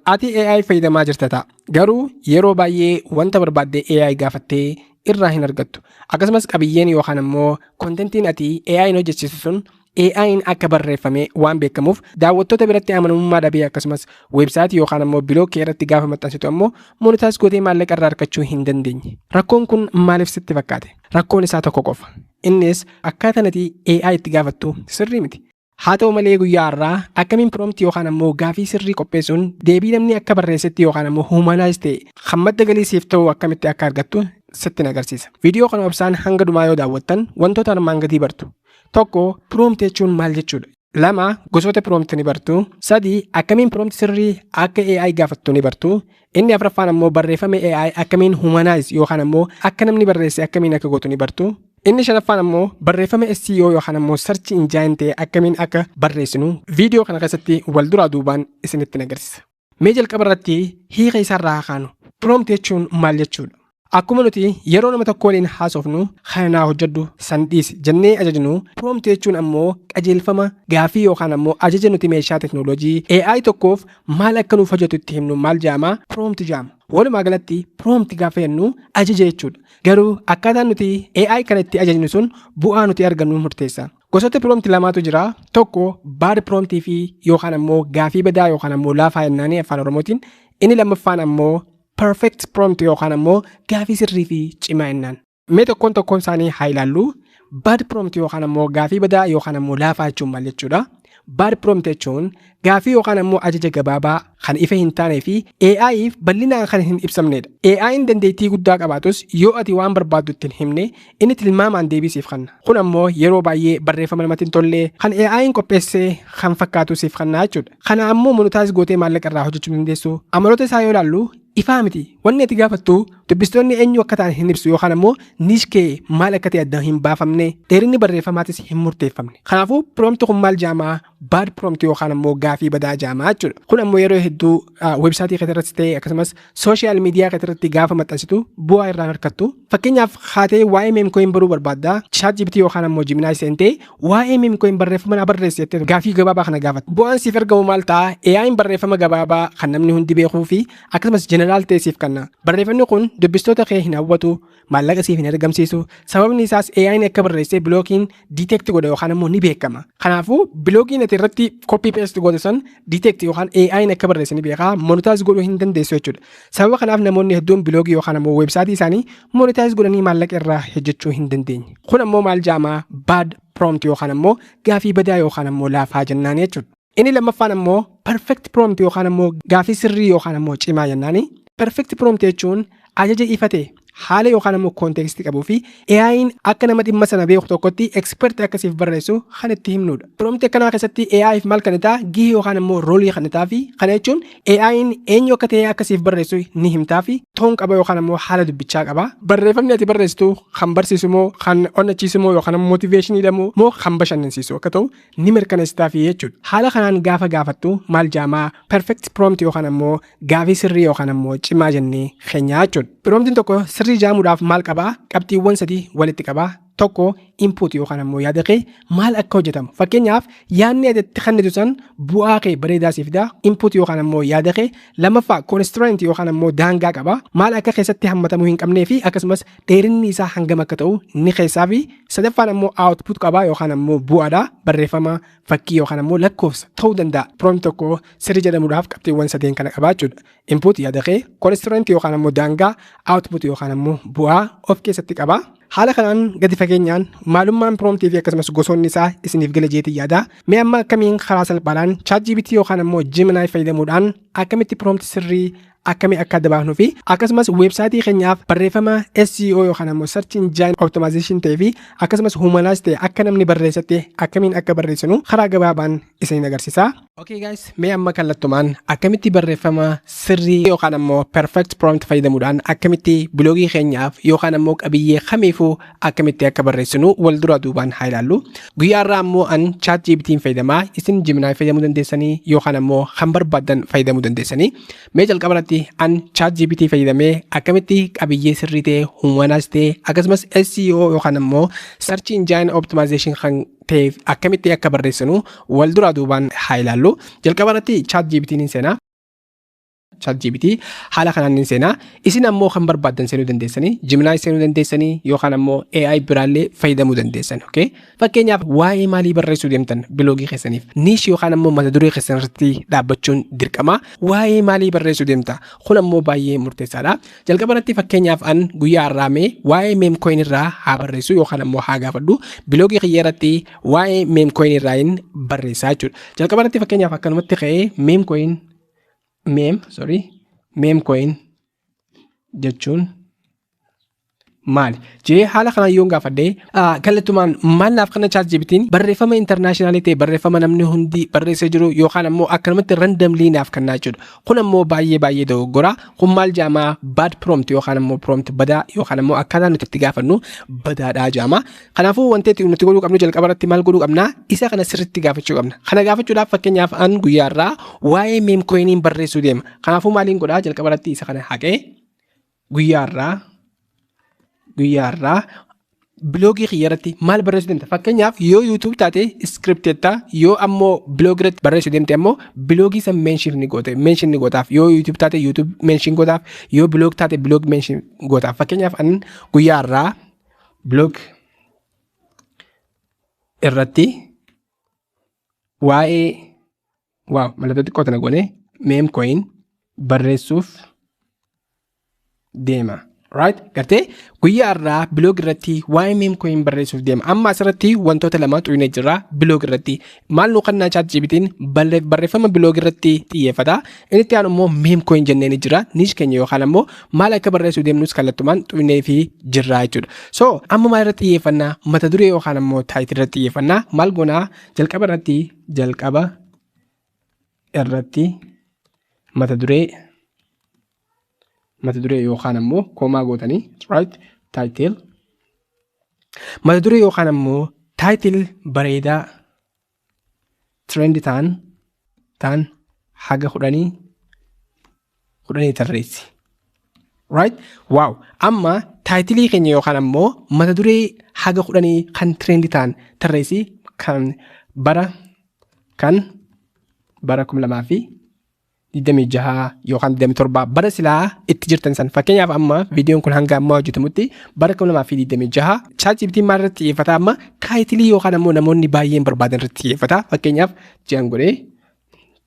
Ati AI fayyadamaa jirta ta'a. Garuu yeroo baay'ee wanta barbaadde AI gaafattee irraa hin argattu. Akkasumas qabiyyeen yookaan ammoo contentiin ati AI'n hojjechiisu sun AI'n akka barreeffame waan beekamuuf daawwattoota biratti amanamummaa dhabee, akkasumas weebsaayitii yookaan ammoo blog kee irratti gaafa maxxansitu ammoo monetize gootee maallaqa irraa argachuu hin dandeenye. Rakkoon kun maaliif sitti fakkaate? Rakkoon isaa tokko qofa. Innis akkaataan ati AI itti gaafattu sirrii miti. Haa ta'u malee, guyyaa har'aa akkamiin prompt yookaan ammoo gaafii sirrii qopheessuun deebii namni akka barreessetti yookaan ammoo humanize ta'e kan madda galii siif ta'u akkamitti akka argattu sitti agarsiisa. Viidiyoo kana obsaan hanga dhumaa yoo daawwattan wantoota armaan gadii bartu. Tokko, prompt jechuun maal jechuudha? Lama, gosoota prompt ni bartu. Sadi, akkamiin prompt sirrii akka AI gaafattu ni bartu. Inni afuraffaan ammoo barreeffama AI akkamiin humanize yookaan ammoo akka namni barreesse akkamiin akka gootu ni bartu. Inni shanaffaan ammoo barreeffama SEO yookaan ammoo search engine ta'e akkamiin akka barreessinu viidiyoo kana keessatti wal duraa duubaan isinitti agarsiisa. Mee jalqaba irratti hiika isaarraa haa kaanu. Prompt jechuun maal jechuudha? Akkuma nuti yeroo nama tokko waliin haasofnu kana naa hojjedhu, san dhiisi jennee ajajnu, prompt jechuun ammoo qajeelfama gaafii yookaan ammoo ajaja nuti meeshaa teknooloojii AI tokkoof maal akka nuuf hojjetu itti himnu maal jedhama? Prompt jedhama. Walumaa galatti prompt gaafa jennu ajaja jechuudha. Garuu akkaataan nuti AI kana itti ajajnu sun bu'aa nuti argannu murteessa. Gosoota prompt lamaatu jira. Tokko bad prompt fi yookaan ammoo gaafii badaa yookaan ammoo laafaa jennaanii Afaan Oromootiin. Inni lammaffaan ammoo perfect prompt yookaan ammoo gaafii sirrii fi cimaa jennaan. Mee tokkoon tokkoon isaanii haa ilaallu. Bad prompt yookaan ammoo gaafii badaa yookaan ammoo laafaa jechuun maal jechuudha? Bad prompt jechuun gaafii yookaan ammoo ajaja gabaabaa kan ifa hin taanee fi AI'f bal'inaan kan hin ibsamnedha. AI'n dandeettii guddaa qabaatus yoo ati waan barbaaddu itti hin himne inni tilmaamaan deebii siif kenna. Kun ammoo yeroo baay'ee barreeffama namatti hin tolle kan AI'n qopheessee kan fakkaatu siif kenna jechuudha. Kana ammoo monetize gootee maallaqa irraa hojjechuu dandeessu. Amaloota isaa yoo ilaallu ifaa miti. Wanni ati gaafattu dubbistoonni eenyu akka ta'an hin ibsu yookaan ammoo niche kee maal akka ta'e addaan hin baafamne, dheerinni barreeffamaatis hin murteeffamne. Kanaafuu prompt kun maal jaamaa? Bad prompt yookaan ammoo gaafii badaa jaamaa jechuudha. Kun ammoo yeroo hedduu weebsaayitii kee irratti ta'e akkasumas social media kee irratti gaafa maxxansitu bu'aa irraan argattu. Fakkeenyaaf, haatee waa'ee memecoin baruu barbaaddaa, ChatGPT yookaan ammoo Gemini seentee waa'ee memecoin barreeffama naa barreessi jettee gaafii gabaabaa kana gaafata. Bu'aan siif argamu maal ta'a? AI'n barreeffama gabaabaa kan namni hundi beekuu fi akkasumas general ta'e siif kenna. Barreeffamni kun dubbistoota kee hin hawwatu, maallaqa siif hin argamsiisu. Sababni isaas AI'n akka barreessee blogiin detect godha yookaan ammoo ni beekama. Kanaafuu blogiin ati irratti copy paste goote san detect yookaan AI'n akka barreesse ni beekaa, monetize godhuu hin dandeessu jechuudha. Sababa kanaaf namoonni hedduun blogii yookaan ammoo weebsaayitii isaanii monetize godhanii maallaqa irraa hojjechuu hin dandeenye. Kun ammoo maal jaamaa? Bad prompt yookaan ammoo gaafii badaa yookaan ammoo laafaa jennaan jechuudha. Inni lammaffaan ammoo perfect prompt yookaan ammoo gaafii sirrii yookaan ammoo cimaa jennaani. Perfect prompt jechuun ajaja ifa ta'e, haala yookaan ammoo context qabuu fi AI'n akka nama dhimma sana beeku tokkotti expert akkasiif barreessu kan itti himnudha. Prompt akkanaa keessatti AI'f maal kan ta'a? Gihee yookaan ammoo role kan ta'aa fi kana jechuun AI'n eenyu akka ta'e akkasiif barreessu ni himtaa fi tone qaba yookaan ammoo haala dubbichaa qaba. Barreeffamni ati barreessitu kan barsiisu moo, kan onnachiisu moo, yookaan ammoo motivationiidha moo kan bashannansiisu akka ta'u ni mirkaneessitaa fi jechuudha. Haala kanaan gaafa gaafattu maal jaamaa? Perfect prompt yookaan ammoo gaafii sirrii yookaan ammoo cimaa jennee keenyaa jechuudha. Promptiin tokko sirrii jaamuudhaaf maal qabaa? Qabxiiwwan sadii walitti qabaa. Tokko, input yookaan ammoo yaada kee maal akka hojjetamu. Fakkeenyaaf, yaadni ati itti kennitu san bu'aa kee bareedaa siif fida. Input yookaan ammoo yaada kee. Lammaffaa, constraint yookaan ammoo daangaa qaba. Maal akka keessatti hammatamuu hin qabnee fi akkasumas dheerinni isaa hangam akka ta'u ni keessaa fi sadaffaan ammoo output qaba yookaan ammoo bu'aadha. Barreeffama, fakkii yookaan ammoo lakkoofsa ta'uu danda'a. Prompt tokko sirrii jedhamuudhaaf qabxiiwwan sadeen kana qabaa jechuudha. Input yaada kee, constraint yookaan ammoo daangaa, output yookaan ammoo bu'aa of keessatti qaba. Haala kanaan gadi fageenyaan maalummaan promptii fi akkasumas gosoonni isaa isiniif gala jeetii yaada. Mee amma akkamiin karaa salphaadhaan ChatGPT yookaan ammoo Gemini fayyadamuudhaan akkamitti prompt sirrii akkamii akka adda baafnuu fi akkasumas weebsaayitii keenyaaf barreeffama SEO yookaan ammoo Search Engine Optimization ta'ee fi akkasumas humanize ta'e akka namni barreessatti akkamiin akka barreessinu karaa gabaabaan isin agarsiisa. Okay guys, mee amma kallattumaan akkamitti barreeffama sirrii yookaan ammoo perfect prompt fayyadamuudhaan akkamitti blogii keenyaaf yookaan ammoo qabiyyee kamiifuu akkamitti akka barreessinu wal dura duubaan haa ilaallu. Guyyaa irraa ammoo an ChatGPT'n fayyadamaa, isin Gemini fayyadamuu dandeessanii yookaan ammoo kan barbaaddan fayyadamuu dandeessanii. Mee jalqaba irratti an ChatGPT fayyadamee akkamitti qabiyyee sirrii ta'e, humanize ta'e, akkasumas SEO yookaan ammoo Search Engine Optimization kan ta'eef akkamitti akka barreessinu wal duraa duubaan haa ilaallu. Jalqaba irratti ChatGPT'n hin seenaa. ChatGPT haala kanaan ni seenaa. Isin ammoo kan barbaaddan seenuu dandeessanii, Gemini seenuu dandeessanii yookaan ammoo AI biraallee fayyadamuu dandeessan. Okay? Fakkeenyaaf, waa'ee maalii barreessuu deemtan biloogii keessaniif, niche yookaan ammoo mata duree keessan irratti dhaabbachuun dirqama. Waa'ee maalii barreessuu deemta? Kun ammoo baay'ee murteessaadha. Jalqaba irratti, fakkeenyaaf, an guyyaa har'aa mee waa'ee meme coin irraa haa barreessu yookaan ammoo haa gaafadhu. Biloogii kiyya irratti waa'ee meme coin irraa hin barreessaa jechuudha. Jalqaba irratti, fakkeenyaaf, akkanumatti ka'ee meme coin, meme, sorry, meme coin jechuun maali jee haala kanaan yoon gaafadhee, kallattumaan maal naaf kana ChatGPT'n? Barreeffama international ta'e, barreeffama namni hundi barreessee jiru yookaan ammoo akkanumatti randomly naaf kennaa jechuudha. Kun ammoo baay'ee baay'ee dogoggora. Kun maal jaamaa? Bad prompt yookaan ammoo prompt badaa yookaan ammoo akkaataa nuti itti gaafannu badaadhaa jaama. Kanaafuu wanti nuti godhuu qabnu, jalqaba irratti maal godhuu qabna? Isa kana sirriitti gaafachuu qabna. Kana gaafachuudhaaf, fakkeenyaaf, an guyyaa irraa waa'ee meme coiniin barreessuu deema. Kanaafuu maaliin godhaa? Jalqaba irratti isa kana haqee guyyaa irraa biloogii kiyya irratti maal barreessuu deemta? Fakkeenyaaf, yoo YouTube taate scriptetta, yoo ammoo biloogii irratti barreessuu deemte ammoo biloogii san mention ni goote, mention ni gootaaf. Yoo YouTube taate YouTube mention gootaaf, yoo blog taate blog mention gootaaf. Fakkeenyaaf, an guyyaa irraa blog irratti waa'ee, waaw, mallattoo xiqqoo tana goone, meme coin barreessuuf deema. Right? Gartee, guyyaa irraa blog irratti waa'ee meme coin barreessuuf deema. Amma asirratti wantoota lama xuyinee jirra. Blog irratti maal nu kannaa ChatGPT'n? Barreeffama blog irratti xiyyeeffata. Inni itti aanu immoo meme coin jennee ni jira. Niche keenya yookaan ammoo maal akka barreessuu deemnus kallattumaan xuyinee fi jirra jechuudha. So amma maal irratti xiyyeeffannaa? Mata duree yookaan ammoo title irratti xiyyeeffannaa. Maal goonaa? Jalqaba irratti mata duree yookaan ammoo comma gootanii, right, title, mata duree yookaan ammoo title bareedaa trend ta'an haga 10 tarreessi. Right? Wow! Amma titleii keenya yookaan ammoo mata duree haga 10 kan trend ta'an tarreessi, kan bara 2026 yookaan 27, bara silaa itti jirtan san. Fakkeenyaaf, amma viidiyoon kun hanga ammaa hojjetamutti bara 2026. ChatGPT maal irratti xiyyeeffata amma? Titleii yookaan ammoo namoonni baay'een barbaadan irratti xiyyeeffata. Fakkeenyaaf, ji'an godhee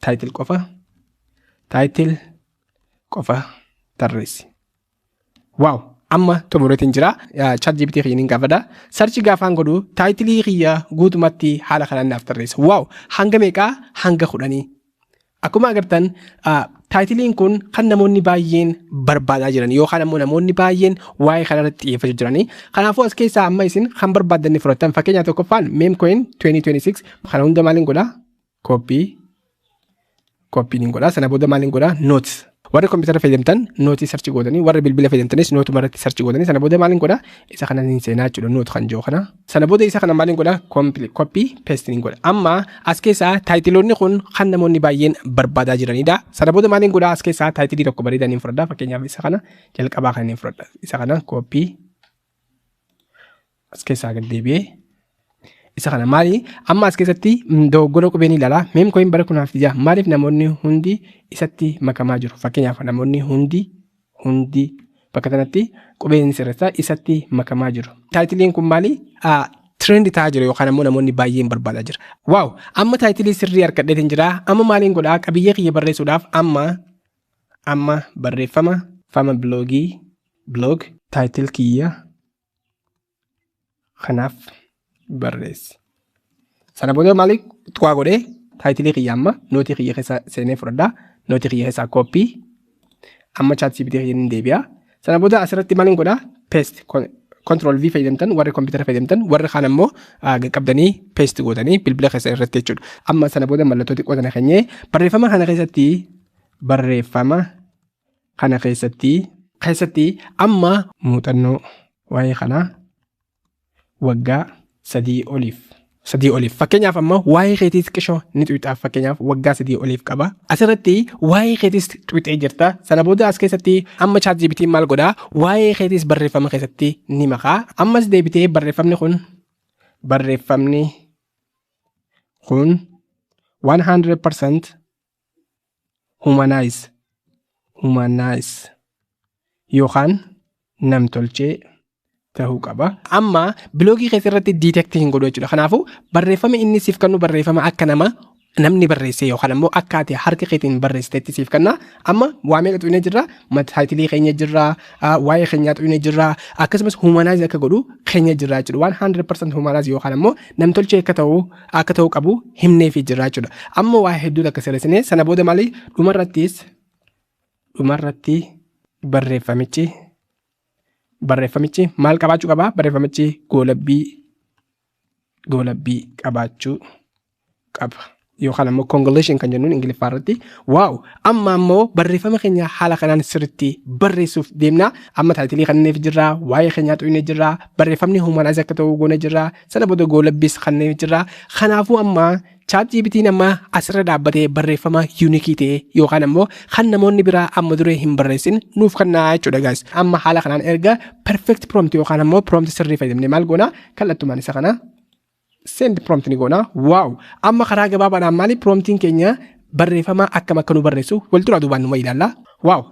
title qofa, title qofa tarreessi. Wow! Amma xumureetiin jira. ChatGPT kiyya niin gaafadha. Search gaafaan godhu titleii kiyya guutumatti haala kanaan naaf tarreessa. Wow! Hanga meeqaa? Hanga 10. Akkuma agartan, titleiin kun kan namoonni baay'een barbaadaa jiran yookaan ammoo namoonni baay'een waa'ee kanarratti xiyyeeffachuu jiranii. Kanaafuu as keessaa amma isin kan barbaaddan ni fudhattan. Fakkeenyaaf, tokkoffaan meme coin 2026. Kana hunda maaliin godhaa? Copy, copy niin godhaa. Sana booda maaliin godhaa? Notes. Warri kompiitara fayyadamtan noteii search gootanii, warri bilbila fayyadamtanis noteuma irratti search gootanii. Sana booda maaliin godhaa? Isa kana niin seenaa jechuudha, note kan jiru kana. Sana booda isa kana maaliin godhaa? Copy paste niin godha. Amma as keessaa titleoonni kun kan namoonni baay'een barbaadaa jiranidha. Sana booda maaliin godhaa? As keessaa titleii tokko bareedaa niin fudhadha. Fakkeenyaaf, isa kana jalqabaa kana niin fudhadha. Isa kana copy, as keessaa gad deebi'ee isa kana. Maali, amma as keessatti dogoggora qubee ni ilaala. Meme coin bara kunaaf ija maaliif namoonni hundi isatti makamaa jiru? Fakkeenyaaf, namoonni hundi bakka kanatti qubeen sirreessaa isatti makamaa jiru. Titleiin kun maali? Trend ta'aa jira yookaan ammoo namoonni baay'een barbaadaa jira. Wow! Amma titleii sirrii argadheetiin jira. Amma maaliin godhaa? Qabiyyee kiyya barreessuudhaaf amma barreeffama fama biloogii, blog title kiyya kanaaf barreessi. Sana booda maali tuqaa godhee titleii kiyya amma noteii kiyya keessa seenee fudhadhaa. Noteii kiyya keessaa copy, amma ChatGPT kiyya ni deebi'a. Sana booda asirratti maaliin godhaa? Paste, control V fayyadamtan warri kompiitara fayyadamtan, warri kaan ammoo qaqqabdanii paste gootanii bilbila keessa irratti jechuudha. Amma sana booda mallattoo xiqqoo tana keenyee barreeffama kana keessatti amma muuxannoo waa'ee kanaa waggaa 3 oliif. Fakkeenyaaf, amma waa'ee keetiis qishoo ni xuuxaaf. Fakkeenyaaf, waggaa 3 oliif qaba. Asirratti waa'ee keetiis xuuxee jirta. Sana booda as keessatti amma ChatGPT maal godhaa? Waa'ee keetiis barreeffama keessatti ni makaa. Ammas deebitee barreeffamni kun 100% humanize Humanize yookaan namtolchee ta'uu qaba. Amma biloogii keessa irratti detect hin godhu jechuudha. Kanaafuu barreeffama inni siif kennu barreeffama akka nama namni barreesse yookaan ammoo akka ati harka keetiin barreessitetti siif kenna. Amma waa meeqa xuyinee jirra? Title keenya jirra, waa'ee keenyaa xuyinee jirra, akkasumas humanize akka godhu keenya jirra jechuudha. Waan 100% humanize yookaan ammoo namtolchee akka ta'u qabu himneefii jirra jechuudha. Amma waa hedduutu akka sirreessine. Sana booda maali? Dhumarratti barreeffamichi maal qabaachuu qaba? Barreeffamichi goolabbii qabaachuu qaba. Yookaan ammoo conclusion kan jennuun Ingiliffaa irratti. Wow! Amma ammoo barreeffama keenya haala kanaan sirriitti barreessuuf deemna. Amma title kanneef jirra, waa'ee keenyaa xuyinee jirra, barreeffamni humanize akka ta'u goone jirra, sana booda goolabbiis kanneef jirra. Kanaafuu amma ChatGPT'n amma asirra dhaabbatee barreeffama unique ta'e yookaan ammoo kan namoonni biraa amma duree hin barreessin nuuf kennaa jechuudha, guys. Amma haala kanaan erga perfect prompt yookaan ammoo prompt sirrii fayyadamne maal goona? Kallattumaan isa kana send prompt ni goona. Wow! Amma karaa gabaabaadhaan maali, promptiin keenya barreeffama akkam akka nu barreessu wal duraa duubaan numa ilaalla. Wow!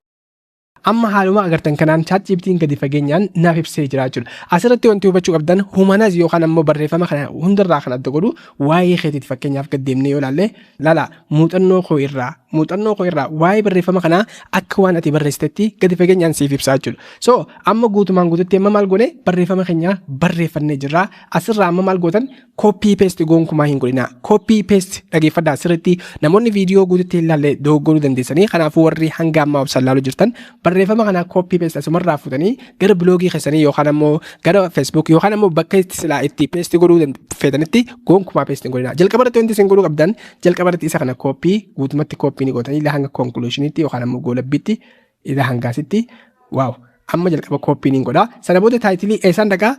Amma haaluma agartan kanaan ChatGPT'n gadi fageenyaan naaf ibsee jira jechuudha. Asirratti wanti hubachuu qabdan, humanize yookaan ammoo barreeffama kana hundarraa kan adda godhu waa'ee keetiiti. Fakkeenyaaf gad deemnee yoo ilaalle, laala, muuxannoo koo irraa waa'ee barreeffama kanaa akka waan ati barreessitetti gadi fageenyaan siif ibsaa jechuudha. So amma guutumaan guututti amma maal goone? Barreeffama keenya barreeffannee jirra. Asirraa amma maal gootan? Copy paste gonkumaa hin godhina. Copy paste, dhageeffadhaa sirriitti, namoonni viidiyoo guututti hin ilaalle dogoggoruu dandeessanii. Kanaafuu warri hanga ammaa obsaan laaluu jirtan, barreeffama kana copy paste asumarraa fuutanii gara biloogii keessanii yookaan ammoo gara Facebook yookaan ammoo bakka itti silaa itti paste godhuu feetanitti gonkumaa paste hin godhina. Jalqaba irratti wanti isin godhuu qabdan, jalqaba irratti isa kana copy, guutumatti copy ni gootanii ilaa hanga conclusionitti yookaan ammoo goolabbiitti, ilaa hangaasitti. Wow! Amma jalqaba copy ni godha. Sana booda title eessaan dhaqaa?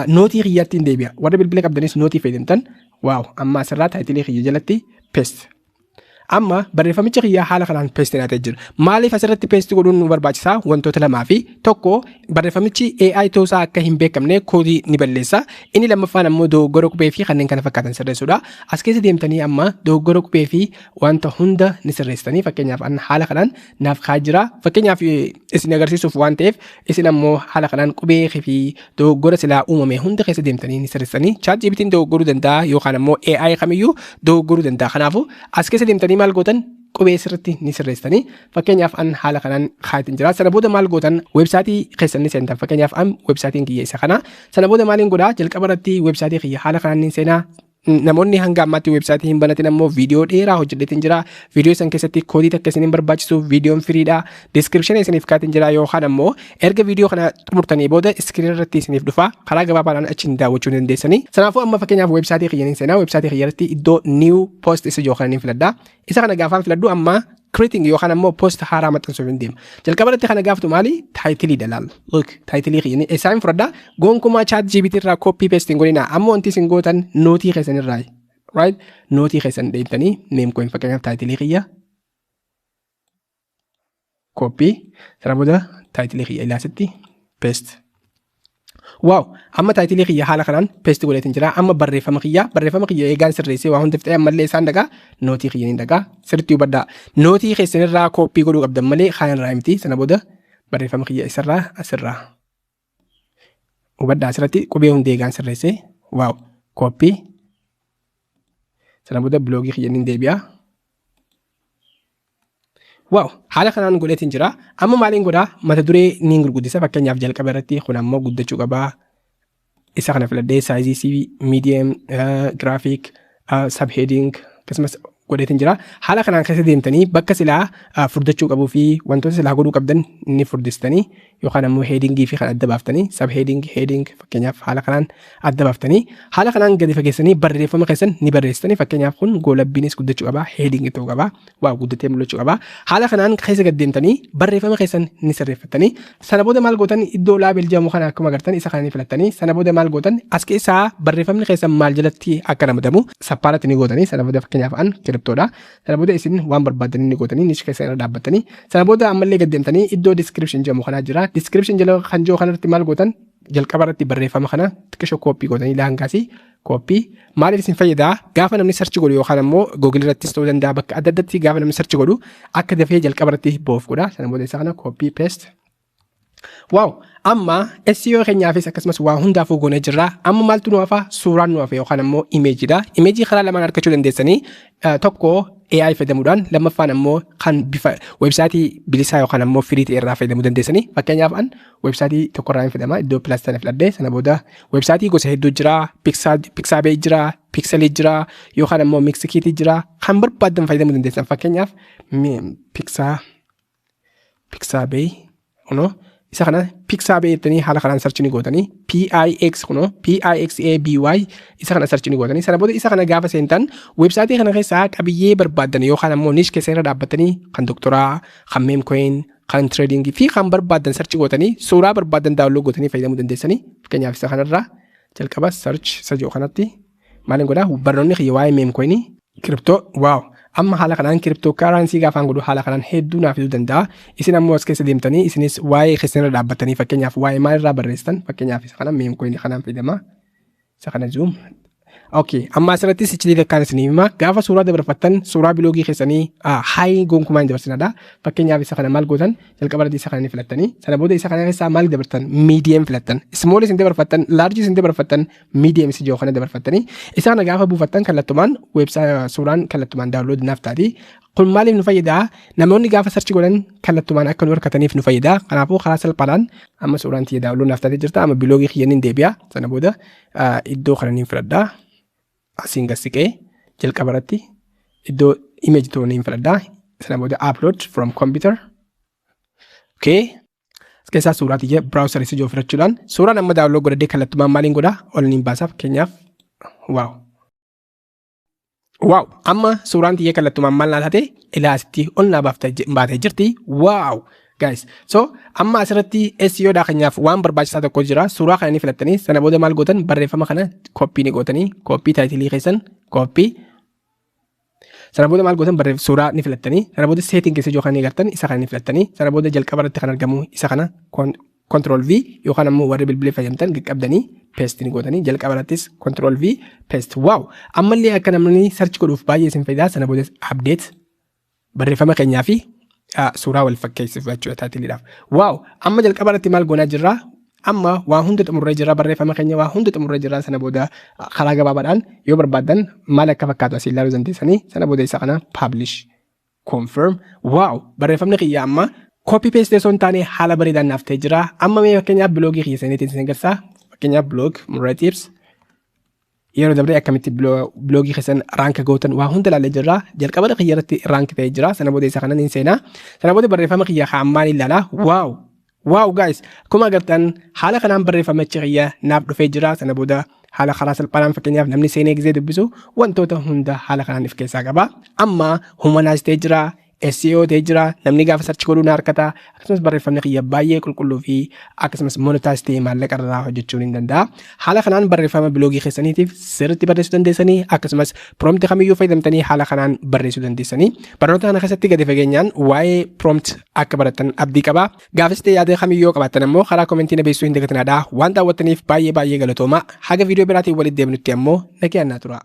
Nootii kiyyaatti hin deebi'a. Warri bilbila qabdanis nootii fayyadamtan. Wow! Amma asirraa title kiyya jalatti paste. Amma barreeffamichi kiyyaa haala kanaan paste naatee jira. Maaliif asirratti paste godhuun nu barbaachisaa? Wantoota lamaa fi tokko, barreeffamichi AI ta'uusaa akka hin beekamne koodii ni balleessa. Inni lammaffaan ammoo dogoggora qubee fi kanneen kana fakkaatan sirreessuudha. As keessa deemtanii amma dogoggora qubee fi wanta hunda ni sirreessitanii. Fakkeenyaaf an haala kanaan naaf kaa'aa jira. Fakkeenyaaf isin agarsiisuuf waan ta'eef, isin ammoo haala kanaan qubee fi dogoggora silaa uumame hunda keessa deemtanii ni sirreessitanii. ChatGPT'n dogoggoruu danda'a yookaan ammoo AI kamiyyuu dogoggoruu danda'a. Kanaafuu as keessa deemtanii maal gootan? Qubee sirriitti ni sirreessitanii. Fakkeenyaaf an haala kanaan kaayatiin jira. Sana booda maal gootan? Weebsaayitii keessan ni seentan. Fakkeenyaaf an weebsaayitiin kiyya isa kana. Sana booda maaliin godhaa? Jalqaba irratti weebsaayitii kiyya haala kanaan ni seenaa. Namoonni hanga ammaatti weebsaayitii hin banatin ammoo viidiyoo dheeraa hojjedheetiin jira. Viidiyoo san keessatti koodii takka isin hin barbaachisu, viidiyoon free dha. Description isiniif kaatiin jira yookaan ammoo erga viidiyoo kana xumurtanii booda screen irratti isiniif dhufa. Karaa gabaabaadhaan achiin daawwachuu ni dandeessanii. Sanaafuu amma fakkeenyaaf weebsaayitii kiyya ni seenaa. Weebsaayitii kiyya irratti iddoo new post isa jiru kana ni filadha. Isa kana gaafaan filadhu, amma creating yookaan ammoo post haaraa maxxansuuf hin deema. Jalqaba irratti kana gaafatu maali? Title dha, laal. Look, title kiyya eessaan fudhadha? Gonkumaa ChatGPT irraa copy paste hin godhina. Amma wanti isin gootan nootii keessan irraa. Right? Nootii keessan deemtanii memecoin, fakkeenyaaf title kiyya copy, sana booda title kiyya ilaasitti paste. Wow! Amma title kiyya haala kanaan paste godheetiin jira. Amma barreeffama kiyya eegaan sirreessee waa hundi fixee, ammallee isaan dhagaa, nootii kiyya ni dhagaa. Sirriitti hubadhaa. Nootii keessan irraa copy godhuu qabdan malee kaan irraa miti. Sana booda barreeffama kiyya isarraa asirraa. Hubadhaa, asirratti qubee hundi eegaan sirreessee, wow, copy. Sana booda biloogii kiyya ni deebi'a. Wow! Haala kanaan godheetiin jira. Amma maaliin godhaa? Mata duree niin gurguddisa. Fakkeenyaaf jalqaba irratti kun ammoo guddachuu qabaa. Isa kana filadhee size C, medium, graphic, subheading akkasumas godheetiin jira. Haala kanaan keessa deemtanii bakka silaa furdachuu qabuu fi wantoota silaa godhuu qabdan ni furdistanii yookaan ammoo headingii fi kan adda baaftanii, subheading, heading, fakkeenyaaf haala kanaan adda baaftanii, haala kanaan gadi fageessanii barreeffama keessan ni barreessitanii. Fakkeenyaaf kun goolabbiinis guddachuu qabaa, heading ta'uu qabaa, waa guddatee mul'achuu qabaa. Haala kanaan keessa gad deemtanii barreeffama keessan ni sirreeffattanii. Sana booda maal gootan? Iddoo label jedhamu kana akkuma agartan isa kana ni filattanii. Sana booda maal gootan? As keessaa barreeffamni keessan maal jalatti akka ramadamu separate ni gootanii. Sana booda fakkeenyaaf an cryptodha. Sana booda isin waan barbaadanii ni gootanii, niche keessa irra dhaabbattanii. Sana booda ammallee gad deemtanii iddoo description jedhamu kanaa jira. Description jala kan jiru kanarratti maal gootan? Jalqaba irratti barreeffama kana xiqqishoo copy gootanii daangaasii copy maaliif isin fayyadaa? Gaafa namni search godhu yookaan ammoo Google irrattis ta'uu danda'a, bakka adda addaatti gaafa namni search godhu akka dafee jalqaba irratti ba'uuf godha. Sana booda isa kana copy, paste. Wow! Amma SEO keenyaafis akkasumas waa hundaafuu goonee jirra. Amma maaltu nu hafa? Suuraan nu hafa yookaan ammoo imageiidha. Image karaa lamaan argachuu dandeessanii: tokko AI fayyadamuudhaan, lammaffaan ammoo kan bifa website bilisaa yookaan ammoo free ta'e irraa fayyadamuu dandeessanii. Fakkeenyaaf, an website tokko irraa hin fayyadama. Iddoo plus sana filadhee, sana booda website gosa hedduu jira. Pixabay jira, Pexels jira, yookaan ammoo Mixkit jira. Kan barbaaddan fayyadamuu dandeessan. Fakkeenyaaf, Pixabay kunoo isa kana Pixabay jettanii haala kanaan search ni gootanii. PIX kunoo PIXABY isa kana search ni gootanii. Sana booda isa kana gaafa seentan website kana keessaa qabiyyee barbaaddan yookaan ammoo niche keessa irra dhaabbatanii kan doktoraa, kan meme coin, kan trading fi kan barbaaddan search gootanii suuraa barbaaddan download gootanii fayyadamuu dandeessanii. Fakkeenyaaf, isa kanarraa jalqaba search isa jiru kanatti maaliin godhaa? Barnoonni kiyya waa'ee meme coinii, crypto. Wow! Amma haala kanaan crypto currency gaafaan godhu haala kanaan hedduu naaf fiduu danda'a. Isin ammoo as keessa deemtanii isinis waa'ee keessan irra dhaabbatanii, fakkeenyaaf, waa'ee maalirraa barreessitan? Fakkeenyaaf, isa kana meme coinii kanaan fayyadama. Isa kana zoom. Okay, amma asirrattis iccitii takkaan isinii hima. Gaafa suuraa dabarfattan suuraa blog keessanii high gonkumaa hin dabarsinadha. Fakkeenyaaf, isa kana maal gootan? Jalqaba irratti isa kana ni filattanii. Sana booda isa kana keessaa maal dabartan? Medium filattan. Small isin dabarfattan, large isin dabarfattan, medium isa jiru kana dabarfattanii. Isa kana gaafa buufattan kallattumaan website suuraan kallattumaan download naaf taati. Kun maaliif nu fayyada? Namoonni gaafa search godhan kallattumaan akka nu harkataniif nu fayyada. Kanaafuu karaa salphaadhaan amma suuraan tiyya download naaf taatee jirta. Amma blog kiyya niin deebi'a. Sana booda iddoo kana niin filadha. Asiin gad siqee jalqaba irratti iddoo image ta'uu niin filadha. Sana booda upload from computer. Okay. As keessaa suuraa tiyya browser isa jiru filachuudhaan suuraan amma download godhadhee kallattumaan maaliin godhaa? Ol niin baasa. Fakkeenyaaf, wow. Wow! Amma suuraan tiyya kallattumaan maal naa taate? Ilaa, asitti ol naa baatee jirti. Wow! Guys, so amma asirratti SEO dhaa keenyaaf waan barbaachisaa tokko jira. Suuraa kana ni filattanii, sana booda maal gootan? Barreeffama kana copy ni gootanii, copy title keessan copy. Sana booda maal gootan? Barreeffama suuraa ni filattanii, sana booda setting keessa jiru kan ni gartan isa kana ni filattanii, sana booda jalqaba irratti kan argamu isa kana control V yookaan ammoo warri bilbilee fayyadamtan qaqqabdanii paste ni gootanii, jalqaba irrattis control V, paste. Wow! Ammallee akka namni search godhuuf baay'ee isin fayyada. Sana booda update barreeffama keenyaa fi suuraa wal fakkeessuuf jechuudha titleiidhaaf. Wow! Amma jalqaba irratti maal goonaa jirraa? Amma waa hunda xumurree jirra, barreeffama keenya waa hunda xumurree jirra. Sana booda karaa gabaabaadhaan yoo barbaaddan maal akka fakkaatu asii ilaaluu dandeessanii. Sana booda isa kana publish, confirm. Wow! Barreeffamni kiyya amma copy paste osoo hin taane haala bareedaan naaf ta'ee jira. Amma mee fakkeenyaaf blog kiyya saniitiin isin agarsiisa. Fakkeenyaaf, blog Murray Tips. Yeroo dabree akkamitti blog keessan rank gootan waa hunda ilaalee jirra. Jalqaba kiyya irratti rank ta'ee jira. Sana booda isa kana niin seenaa. Sana booda barreeffama kiyya ammaan ilaala. Wow! Wow guys! Akkuma agartan haala kanaan barreeffamichi kiyya naaf dhufee jira. Sana booda haala karaa salphaadhaan, fakkeenyaaf, namni seenee gisee dubbisu wantoota hunda haala kanaan of keessaa qaba. Amma humanaas ta'ee jira. SEO ta'ee jira. Namni gaafa search godhuu na harkata. Akkasumas barreeffamni kiyya baay'ee qulqulluu fi akkasumas monetize ta'ee maallaqa irraa hojjechuu ni danda'a. Haala kanaan barreeffama blog keessaniitiif sirriitti barreessuu dandeessanii, akkasumas prompt kamiyyuu fayyadamtanii haala kanaan barreessuu dandeessanii. Barnoota kana keessatti gadi fageenyaan waa'ee prompt akka barattan abdii qaba. Gaafis ta'e yaada kamiyyuu qabaattan ammoo karaa comment na beeksisuu hin dagatinaa. Waan daawwattaniif baay'ee baay'ee galatooma. Haga viidiyoo biraatiin walitti deebinutti ammoo nagayaan naa tura.